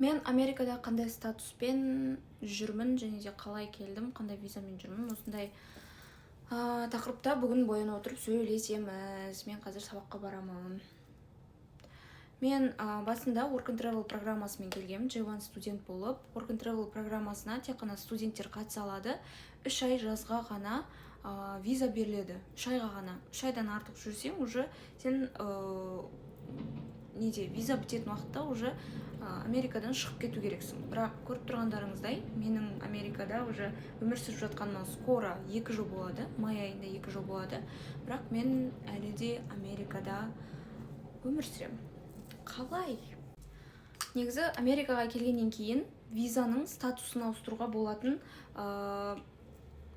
Мен Америкада қандай статуспен жүрмін және де қалай келдім, қандай визамен жүрмін, осындай тақырыпта бүгін бояна отырып сөйлесеміз. Мен қазір сабаққа барамын. Мен басында Work and Travel программасымен келгенмін, J1 студент болып. Work and Travel программасына тек қана студенттер қатыса алады. 3 ай жазға ғана виза беріледі, 3 айға ғана. 3 айдан артық жүрсең, уже сен неде, виза бітетін уақытта уже Америкадан шығып кету керексің. Бірақ көріп тұрғандарыңыздай, менің Америкада уже өмір сүріп жатқаныма скоро 2 жыл болады, май айында 2 жыл болады. Бірақ мен әлі де Америкада өмір сүремін. Қалай? Негізі Америкаға келгеннен кейін визаның статусын ауыстыруға болатын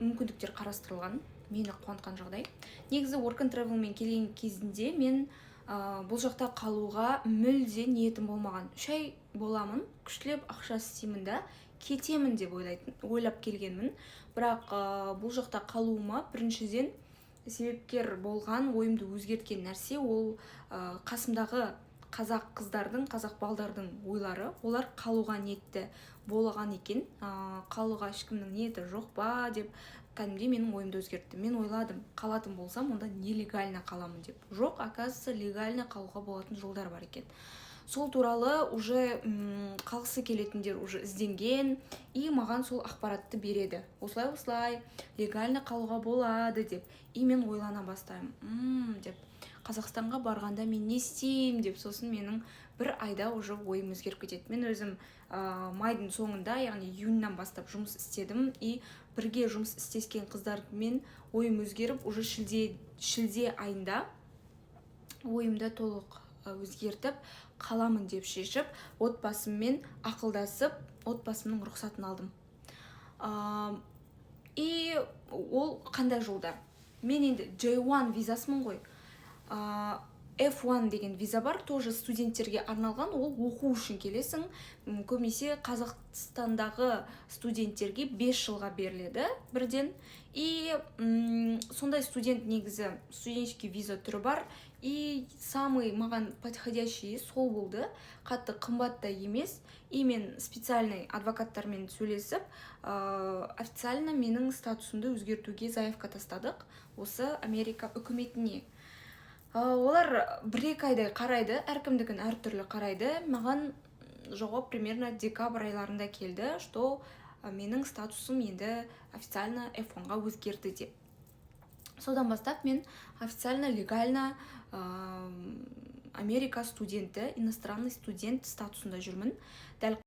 мүмкіндіктер қарастырылған. Мені қуантқан жағдай, негізі Work and Travelмен келген кезінде мен бұл жақта қалуға мүлде ниетім болмаған. 3 ай боламын, күштілеп ақша істеймін да, кетемін деп ойлайтын, ойлап келгенмін. Бірақ бұл жақта қалуыма біріншіден себепкер болған, ойымды өзгерткен нәрсе ол қасымдағы қазақ қыздардың, қазақ балдардың ойлары. Олар қалуға ниетті болған екен. Қалуға ешкімнің ниеті жоқ па деп кәдімгідей менің ойымды өзгертті. Мен ойладым, қалатын болсам, онда нелегально қаламын деп. Жоқ, оказывается, легально қалуға болатын жолдар бар екен. Сол туралы уже қалғысы келетіндер уже ізденген и маған сол ақпаратты береді, осылай, осылай легально қалуға болады деп. И мен ойлана бастаймын, деп, Қазақстанға барғанда мен не істеймін деп. Сосын менің бір айда уже ойым өзгеріп кетеді. Мен өзім майдың соңында, яғни июньнан бастап жұмыс істедім. И бірге жұмыс істескен қыздармен ойым өзгеріп, уже шілде айында ойымды толық өзгертіп, қаламын деп шешіп, отбасыммен ақылдасып, отбасымның рұқсатын алдым. И ол қандай жолдар? Мен енді J1 визасымын ғой. F1 деген виза бар, тоже студенттерге арналған. Ол оқу үшін келесің. Көбінесе Қазақстандағы студенттерге 5 жылға беріледі бірден. И сондай студент, негізі студенческий виза түрі бар. И самый маған подходящий сол болды, қатты қымбат та емес. И мен специальный адвокаттармен сөйлесіп, официально менің статусымды өзгертуге заявка тастадық осы Америка үкіметіне. Олар 1-2 айдай қарайды, әркімдікін әртүрлі қарайды. Маған жауап примерно декабрь айларында келді, что менің статусым енді официально F1-ға өзгерді деп. Содан бастап мен официально, легально Америка студенті, иностранный студент статусында жүрмін дәл.